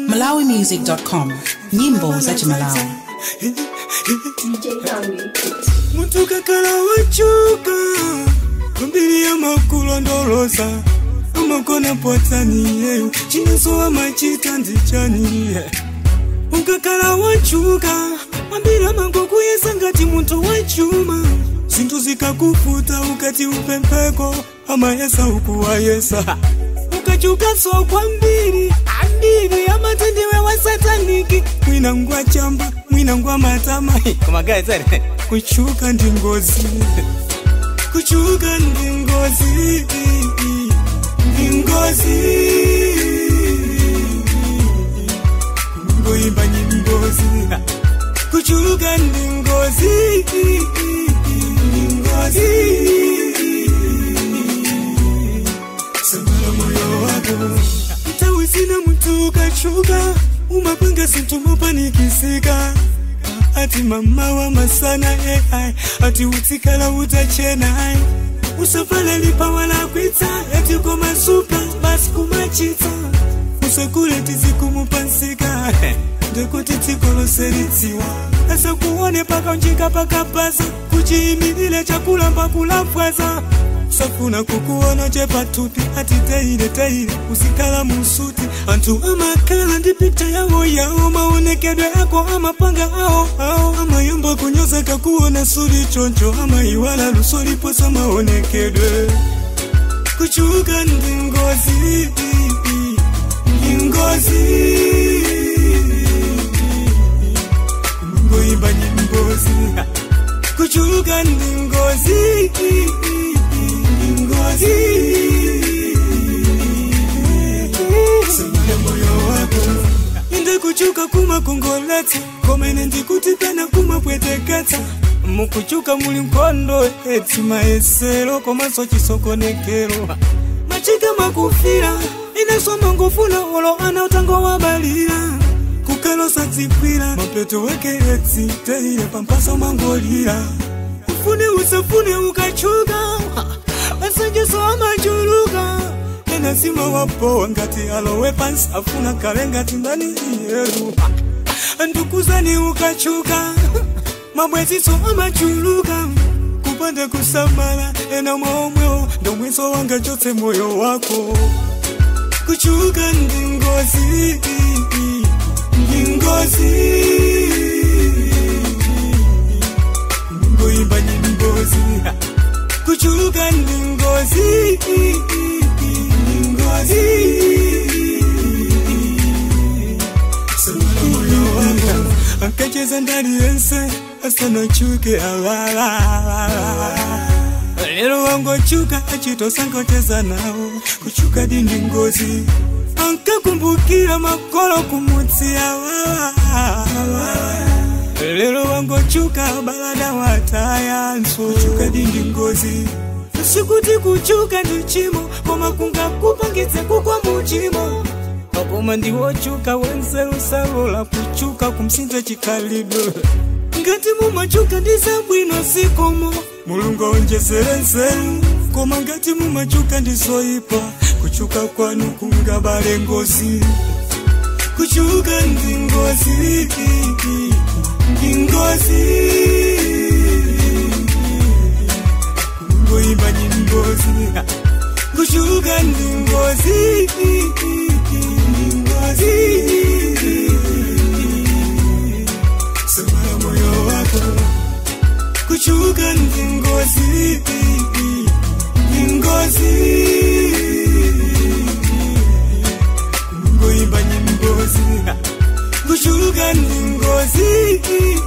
MalawiMusic.com, nyimbo za Malawi. Muntu kakala wachuka kumbiri ya makulondoloza amakona potani yeyo chinaso amachita ndichani ukakala wachuka ambira mangokuyesa ngati muntu wachuma zinthu zikakufuta ukati upempeko amayesa ukuwayesa ukachuka so kwambiri ambiri amatendiwe wa sataniki mwina ngwa chamba mwina ngwa matama koma guys kuchuka ndi ngozi kuchuka ndi ngozi ndi ngozi ngoimba nyimbozi kuchuka ndi ngozi ndi ngozi samala moyo wako mtawizina mtu kachuka umapanga sintu mapanikisika ati mama wa masana ai ati utikala utachena ai usafale lipa wala kwita ati koma super basi kumachita usakule tizikumupansika ndekuti tikoloseritsiwa asa kuone paka njika paka pasa kuchiimilile chakula mpakulafwaza safuna kukuona chepatupi ati teile teile usikala musuti antu amakala ndi picture yawo yawo maonekedwe ako amapanga ao ao amayomba kunyoza kakuona suli choncho amaiwala lusoliposa maonekedwe kuchuka ndi ngozi ndi ngozi ngoimba nyimbozi kuchuka ndi ngozi ngozi samala moyo wako inde kuchuka kuma kongoleta komene ndikutipena kuma pweteketa mukuchuka muli mkondo eti maesero komanso chisokonekero machika makufira inesoma ngofuna olo ana utango wabalira kukalosa tsikwira mapeto wake eti teile pampaso mangolira ufune usafune ukachuka asanjeso amachuluka enasima wapo ngati alowe pansi afuna kale ngati ndani iyeru ndukuzani ukachuka mabweziso amachuluka kupanda kusamala ena mwaomweo ndomweso wangachotse moyo wako kuchuka ndi ngozi ndi ngozi ngoimba nyimbozi kuchuka ndi ngozi ndi ngozi samala moyo wako akacheza ndani yense asanachuke alala lero wangochuka achitosangocheza nawo kuchuka ndi ngozi ankakumbukira makolo kumutsi lero wangochuka balada watayanso kuchuka ndi ngozi sikuti kuchuka ndi chimo koma kungakupangitse kugwa muchimo koma ndiwochuka wenzeru kuchuka kumsinza chikhalidwe ngati mumachuka ndi zabwino sikomo mulungu aonjezere nzeru koma ngati mumachuka ndi zoyipa kuchuka kwanu kungabale ngozi kuchuka ndi ngozi ndi ngozi ngoimba nyimbozi kuchuka ndi ngozi ndi ngozi samala moyo wako kuchuka ndi ngozi ndi ngozi ngoimba nyimbozi kuchuka ndi ngozi.